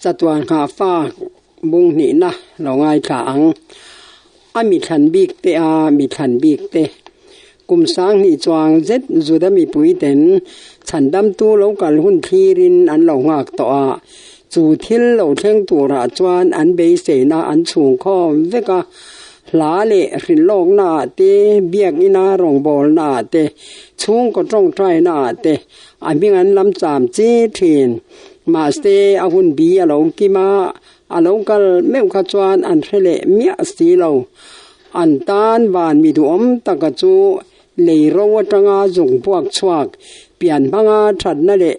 Chatuan nghahfa bung hnihna lo ngaithla ang. A mi thlan bik te a mi thlan bik te. Kum sanghnih chuang zet Juda mipuiten chhandamtu lo kal hun thlirin an lo nghak tawh a, chu thil lo thleng turah chuan an beiseina an chhungkhawm vek a, hla leh hrilhlawknaah te, biakina rawngbawlnaah te, chhungkaw tawngtainaah te a hming an lam cham chi thin. Mahse, a hun bi a lo kim a, A lo kal meuh kha chuan an hre leh miah si lo. An tan van mi duhawm taka chu lei ro atanga zung puak chhuak pian hmanga thatna leh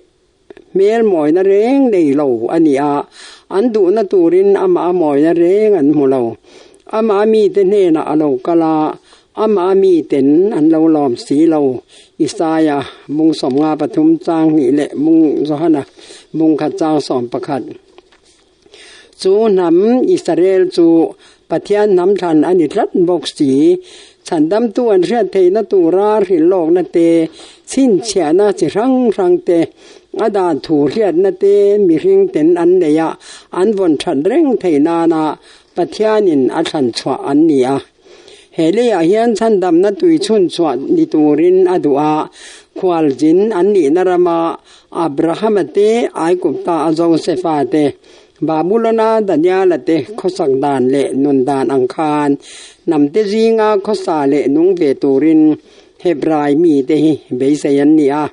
hmel mawina reng nei lo a ni a, an duhna turin amah a mawina reng an hmu lo. Amah mite hnenah a lo kal a, amah miten an lo lawm si lo. Isaia bung 53 chang hnih leh bung Johana bung khat chang 11. Chu hnam Israel chu Pathian hnam thlan a ni tlat bawk si. Chhandamtu an hriat theihna tura hrilhlawkna te, chhinchhiahna chi hrang hrang te, a dan thu hriatna te mihring ten an nei a, an vawn that reng theih nana Pathianin a thlan chhuah an ni a. He leiah hian chhandamna tui chhun chhuah ni turin a duh a, khualzin an nihna rama Abrahama te, Aigupta a Josefa te, Babulona Daniala te khawsak dan leh nun dan ang khan hnamte zinga khawsa leh nung ve turin Hebrai mite hi beisei an ni a.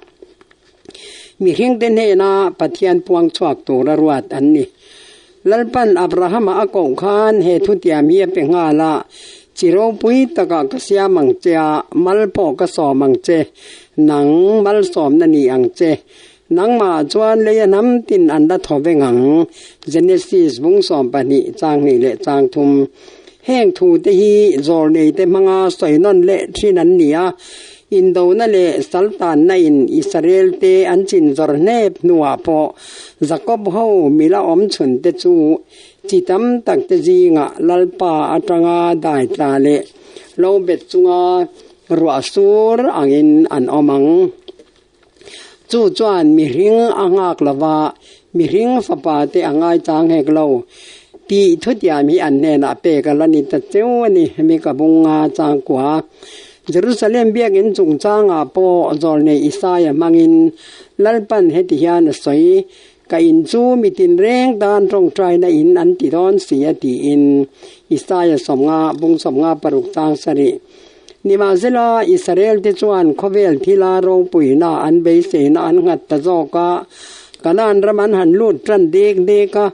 Mihringte hnena Pathian puang chhuak tura ruat an ni. Lalpan Abrahama a koh khan he thutiam hi a pe nghal a, Chi ropui takah ka siam ang che a, mal pawh ka sawm ang che, nang malsawmna ni ang che. Nangmah chuan lei a hnam tin an la thaw veng ang. Genesis bung 12 chang hnih leh chang thum. Heng thute hi zawlneite hmanga sawi nawn leh thin an ni a, Indona leh saltanna in Israel te an chin zawr hnep hnuah pawh Jakob ho mila awm chhun te chu chi tam tak te zingah Lalpa atanga dai tla leh lo bet chunga ruah sur angin an awm ang. Chu chuan mihring a nghak lo va, mihring fapa te a ngaichang hek lo tih thutiam hi an hnenah pek a la ni ta cheu a ni. Mika bunga changkua Jerusalem biakinn chungchangah pawh zawlnei Isaia hmangin Lalpan heti hian a sawi, Ka in chu mi tinreng tan tawngtaina in an ti dawn si a tiin Isaia 50 bung 56 chang sarih. Nimahsela, Israel-te chuan khawvel thila ropuina an beiseina an nghat ta zawk a, Kanaan ram an han lut tan dek dek a,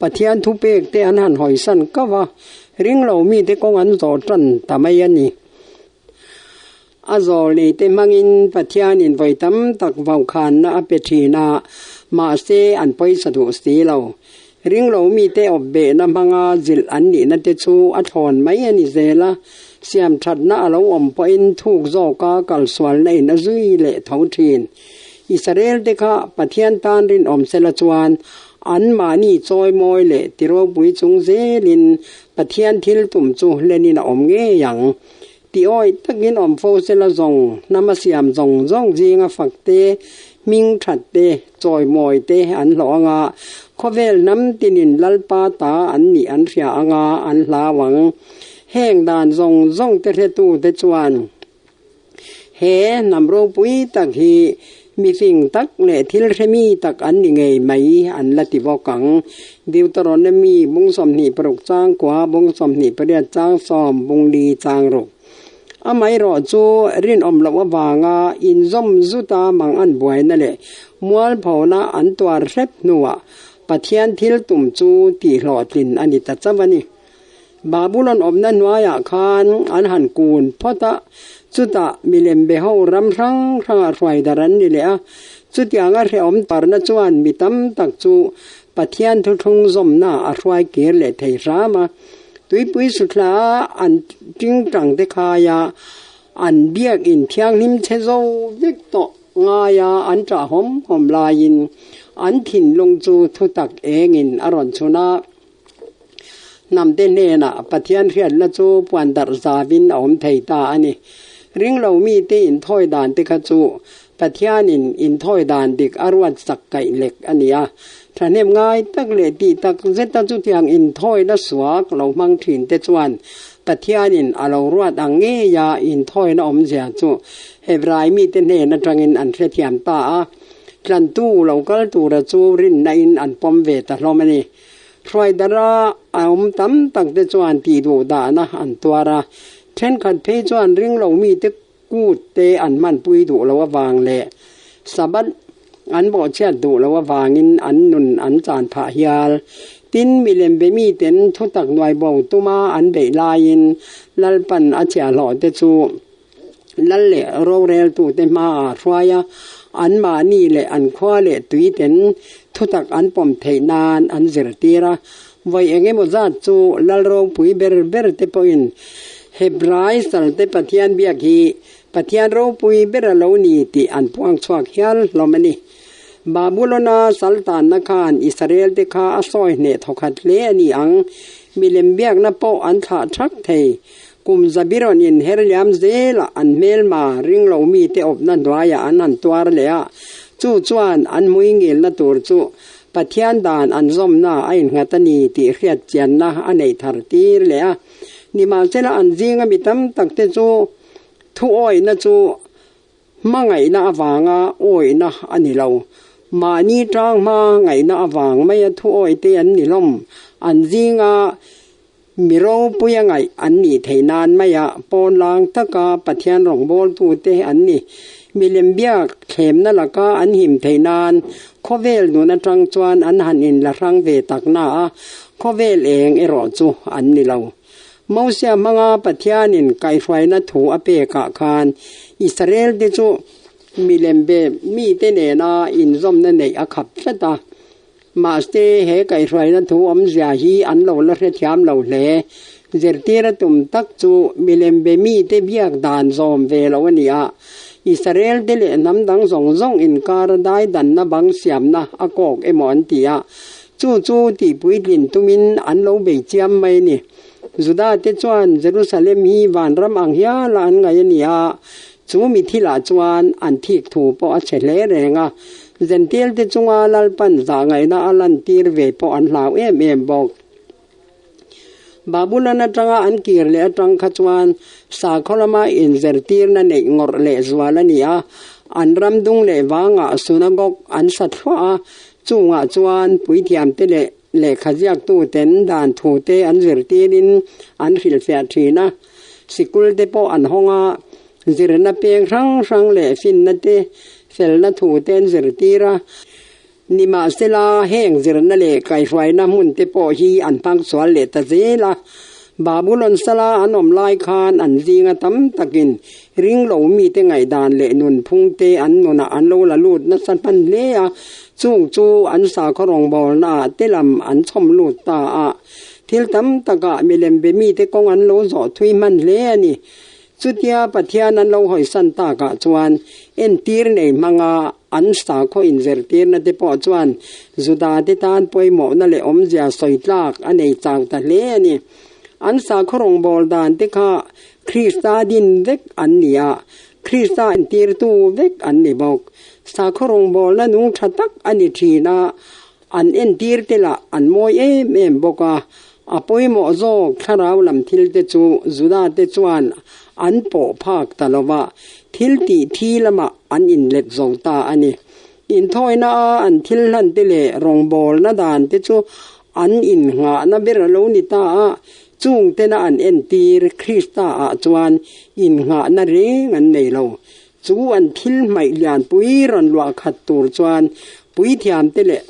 Pathian thupekte an han hawisan kau a, ringlo mite kawng an zawh tan ta mai a ni. A zawlneite hmangin Pathianin vawi tam tak vaukhanna a pe thin a, mahse an pawisa duh si lo. Ringlo mite awp behna hmanga zilh an nihna te chu a thlawn mai a ni zel a, siamthatna a lo awm pawhin thuk zawka kalsualna in a zui leh tho thin. Israel te kha Pathian tan rinawm sela chuan anmahni chawimawi leh tiropui chung zelin Pathian thil tum chu hlenin a awm ngei ang. Tiawih takin awm fo sela zawng, hnam a siam zawng zawng zinga fak te, hming that te, chawimawi te an hlawh ang a, khawvel hnam tinin Lalpa ta an nih an hria ang a, an hlau ang. Heng dan zawng zawng te hretute chuan he hnam ropui tak hi mi fing tak leh thil hremi tak an ni ngei mai an la ti bawk ang. Deuteronomy bung 26 chang kua bung 28 chang sawm bung li chang ruk. Amaherawh chu rinawm loh avanga inzawm zuta mang an buaina leh mualphona an tuar hrep hnuah Pathian thil tum chu tihhlawhtlin a ni ta chauh a ni. Babulon awmna hnuaiah khan an han kun phawt a, chutah milem be ho ram hrang hrangah hruai dar an ni leh a. Chutianga hrehawm tarna chuan mi tam tak chu Pathian thuthlung zawmna a hruai kir leh thei hram a. Tuipui suthla an tingtang te khaia an biak in thianghlim chhe zo vek tawh ngaia an ṭah hawm hawm laiin an thinlung chu thutak engin a rawn chhun a. Hnamte hnenah Pathian hriatna chu puan darh zavin a awm thei ta a ni. Ringlo mite inthawi dan te kha chu Pathianin inthawi dan dik a ruat sak kaih lek a ni a. Thahnem ngai tak leh tih tak zeta chutiang inthawina suak lo hmang thin te chuan Pathianin a lo ruat ang ngeia inthawina awmzia chu Hebrai mite hnen atangin an hrethiam ta a. Tlantu lo kal tura chu rinna-in an pawm ve ta hlawm a ni. Hruaidara a awm tam tak te chuan tih duh dahna an tuar a, thenkhat phei chuan ringlo mite kut te an hmanpui duh lo avang leh Sabbath an bawhchhiat duh lo avangin an nun an chan phah hial. Tin, milem be miten thutak nuai bo tuma an beih laiin Lalpan a chhiahhlawh te chu Lal leh roreltute hmaah hruai a, anmahni leh an khua leh tuiten thutak an pawm theih nan an zirtir a. Vawi eng emaw zat chu Lal ropui ber ber te pawhin Hebrai salte Pathian biak hi Pathian ropui ber a lo ni tih an puang chhuak hial hlawm a ni. Babulona sal tanna khan Israelte kha a sawi hneh thawkhat hle a ni ang, milem biakna pawh an thlah thak thei. Kum zabirawn in her liam zelah an hmelma ring lo mite awpna hnuaiah an han tuar leh a, chu chuan an hmui ngilna tur chu Pathian dan an zawmna a innghat a ni tih hriat chianna a neih thar tir leh a. Nimahsela an zinga mi tam takte chu thuawihna chu Hmangaihna avanga awihna a ni lo. Mahni tang hma ngaihna avang maia thu awihte an ni hlawm. An zinga mi ropuia ngaih an nih theih nan maia pawnlang taka Pathian rawngbawltute an ni. Milem biak thlemna laka an him theih nan khawvel nun atang chuan an han inla hrang ve tak na a, khawvel eng erawh chu an ni lo. Mosia hmanga Pathianin kaihhruaina thu a pekah khan Israelte chu milem be mite nena inzawmna neih a khap tlat a. Mahse, he kaihhruaina thu awmzia hi an lo la hrethiam lo hle. Zirtir a tum tak chu milem be mite biak dan zawm ve lo a ni a. Israelte leh hnam dang zawng zawng inkara daidanna bang siamna a kawk emaw an ti a. Chu chu tihpuitlin tumin an lo bei chiam mai a ni. Judate chuan Jerusalem hi vanram ang hiala an ngaih a ni a, chu mi thilah chuan an thik thu pawh a chhe hle reng a. Zentilte chunga Lalpan zahngaihna a lantir ve pawh an hlau em em bawk. Babulon atanga an kir leh atang kha chuan sakhaw lama inzirtirna neih ngawrh leh zual a ni a, an ram dung leh vangah synagogue an sa thluah a, chungah chuan puithiamte leh lehkha ziaktuten dan thute an zirtirin an hrilhfiah thin a, sikul te pawh an hawng a, zirna peng hrang hrang leh finna te felna thute an zirtir a. Nimahsela, heng zirna leh kaihhruaina hmunte pawh hi an hmang sual leh ta zel a. Babulon sala an awm lai khan an zinga tam takin ring lo mite ngaihdan leh nunphungte an nunah an lo la lut nasa hman hle a, chung chu an sakhaw rawngbawlnaah te lam an chhawm lut ta a. Thil tam takah milem be mite kawng an lo zawh thui hman hle a ni. Chutia Pathian an lo hawisan takah chuan entir nei hmanga an sakhaw inzirtirna te pawh chuan Judate tan pawimawhna leh awmzia sawi tlak a nei chau ta hle a ni. An sakhaw rawngbâwl dan te kha Krista din vek an ni a, Krista entirtu vek an ni bawk. Sakhaw rawngbâwlna nung tha tak a ni thin a, An entir te lah an mawi em em bawk a, a pawimawh zawk thlarau lam thil te chu Juda te chuan an pawh phak ta lo va, thil tih thi lamah an inlet zo ta a ni. Inthawina a an thil hlan te leh rawngbawlna dan te chu an innghahna ber a lo ni ta a, chung tena an entir Krista ah chuan innghahna reng an nei lo. Chu an thil hmaih lianpui rawn luah khat tur chuan puithiamte leh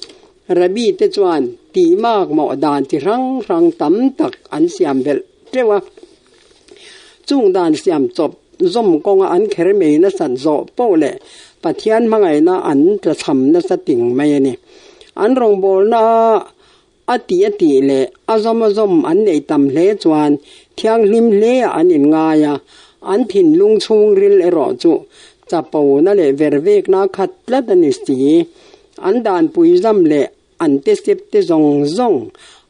rabbi te chuan tihmak mawh dan chi hrang hrang tam tak an siam belh teuh a. Chung dan siam chawp zawm kawnga an kher mai nasat zawh pawh leh Pathian hmangaihna an tlachham nasa ting mai a ni. An rawngbawlna A tih a tih leh a zawm a zawm an neih tam hle chuan thianghlim hleah an inngai a, an thinlung chhungril erawh chu chapona leh vervekna khat tlat a ni si. An danpui zam leh an tesep te zawng zawng,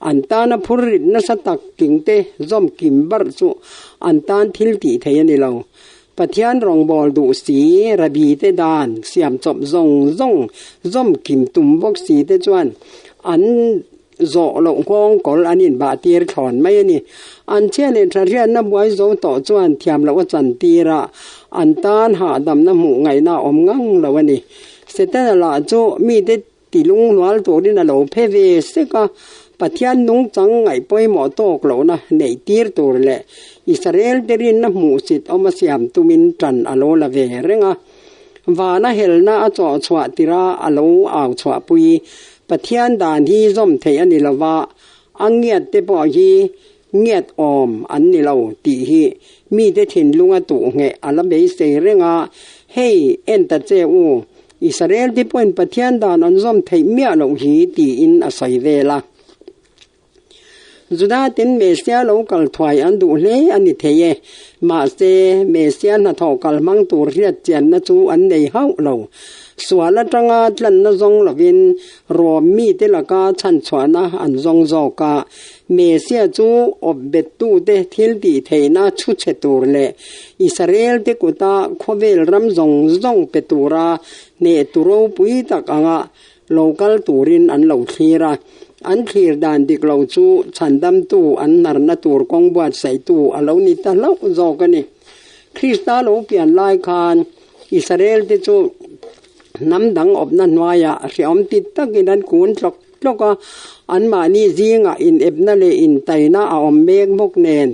an tana phur rit nasa tak tlingte zawm kim barh chu an tan thil tih theih a ni lo. Pathian rawngbâwl duh si, Rabbi te dan siam chawp zawng zawng zawm kim tum bawk si te chuan an zawh loh nghawng kawl an inbah tir thlawn mai a ni. An chhia leh tha hriatna buai zo tawh chuan thiam loh a chan tir a, an tan hahdamna hmuh ngaihna a awm ngang lo a ni. Setana lah chu mite Ti lunghnual turin a lo phe ve sek a, Pathian nungchang ngaih pawimawh tawk lohna neih tir tur leh Israel te rinna hmuhsit awm a siam tumin tan a lo la ve reng a. Vana helna a chawh chhuah tira a lo au chhuahpui Pathian dan hi zawm theih a ni lova, a ngiat te pawh hi ngiat awm an ni lo tih hi mite thinlunga tuh ngheh a la beisei reng a, Hei, en ta che u, Israel te pawhin Pathian dan an zawm theih miah loh hi tiin a sawi vel a. Juda ten Messia lo kal thuai an duh hle a ni thei e, mahse Messia hnathawh kal hmang tur hriat chianna chu an nei hauh lo. Sual atanga tlanna zawng lovin Rom mite laka chhanchhuahna an zawng zawk a, Messia chu awp bettute thil tih theihna chhu chhe tur leh Israelte kuta khawvel ram zawng zawng pe tura hnehtu ropui tak anga lo kal turin an lo thlir a. An thlir dan dik lo chu chhandamtu an hnarna tur kawng buatsaihtu a lo ni ta hlauh zawk a ni. Krista lo pian lai khan Israelte chu hnam dang awpna hnuaiah hreawm ti takin an kun tlawk tlawk a, anmahni zingah inepna leh intaina a awm mek bawk nen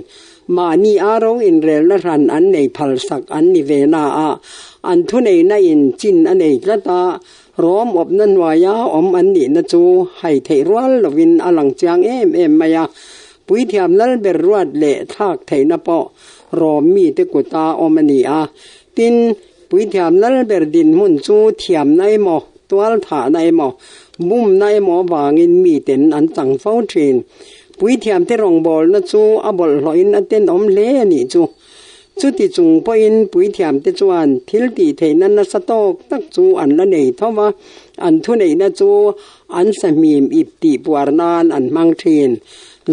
mahni a ro inrelna hran an nei phalsak an ni ve na a, an thuneihna in chin a nei tlat a, rawm awpna hnuaia awm an nihna chu hai theih rual lovin a lang chiang em em mai a, puithiam lalber ruat leh thlak theihna pawh rawm mite kuta awm a ni a, tin, Puithiam lalber dinhmun chu thiamna emaw, tualthahna emaw, bumna emaw avangin miten an chang fo thin. Puithiamte rawngbawlna chu a bawlhhlawhin a tenawm hle a nih chu. Chuti chung pawhin puithiamte chuan thil tih theihna nasa tawk tak chu an la nei tho va, an thuneihna chu an sahmim ip tih puar nan an hmang thin.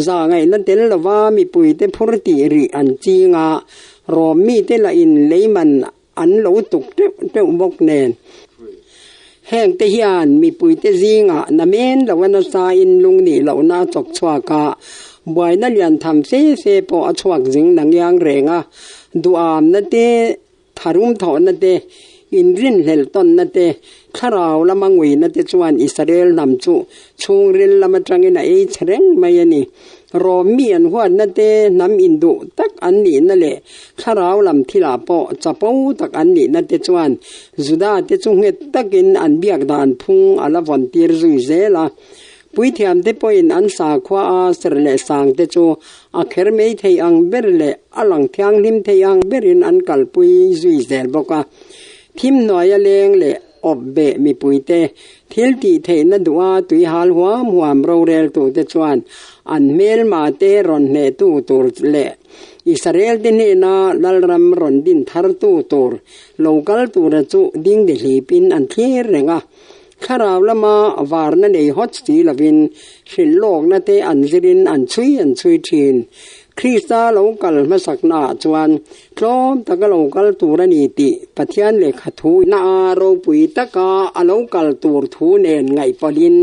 Zahngaihna tel lova mipuite phur tih rih an ching a, Rom mite lahin leiman an lo tuk teuh teuh bawk nen. Hengte hian mipuite zingah namen lo a nasain lungnih lohna a chawk chhuak a, buaina lian tham fe fe pawh a chhuak zing na ngiang reng a, duhamna te, tharum thawhna te, inrinhlelh tawnna te, thlarau lama nguina te chuan Israel hnam chu chhungril lam atangin a ei chhe reng mai a ni. Rom mi an huatna te, hnam induh tak an nihna leh thlarau lam thilah pawh chapo tak an nihna te chuan Juda te chu nghet takin an biak dan phung a la vawn tir zui zel a. Puithiam te pawhin an sakhua a ser leh sang te chu a kher mai thei ang ber leh a lang thianghlim thei ang berin an kalpui zui zel bawk a. Thim hnuaia leng leh Awp beh mipuite thil tih theihna duha tui hal huam huam roreltute chuan an hmelmate rawn hnehtu tur leh Israelte hnena Lalram rawn din thartu tur lo kal tura chu dingdi hlipin an thlir reng a. Thlarau lama varna nei hawt si lovin hrilh lawkna te an zirin an chhui an chhui thin. Krista lo kal hmasaknaah chuan Tlawm taka lo kal tur a ni tih Pathian lehkha thu na ropui taka a lo kal tur thu nen ngaihpawlhin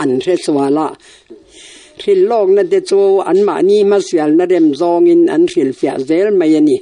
an hre sual a. Hrilhlawkna te chu anmahni hmasialna rem zawngin an hrilhfiah zel mai a ni.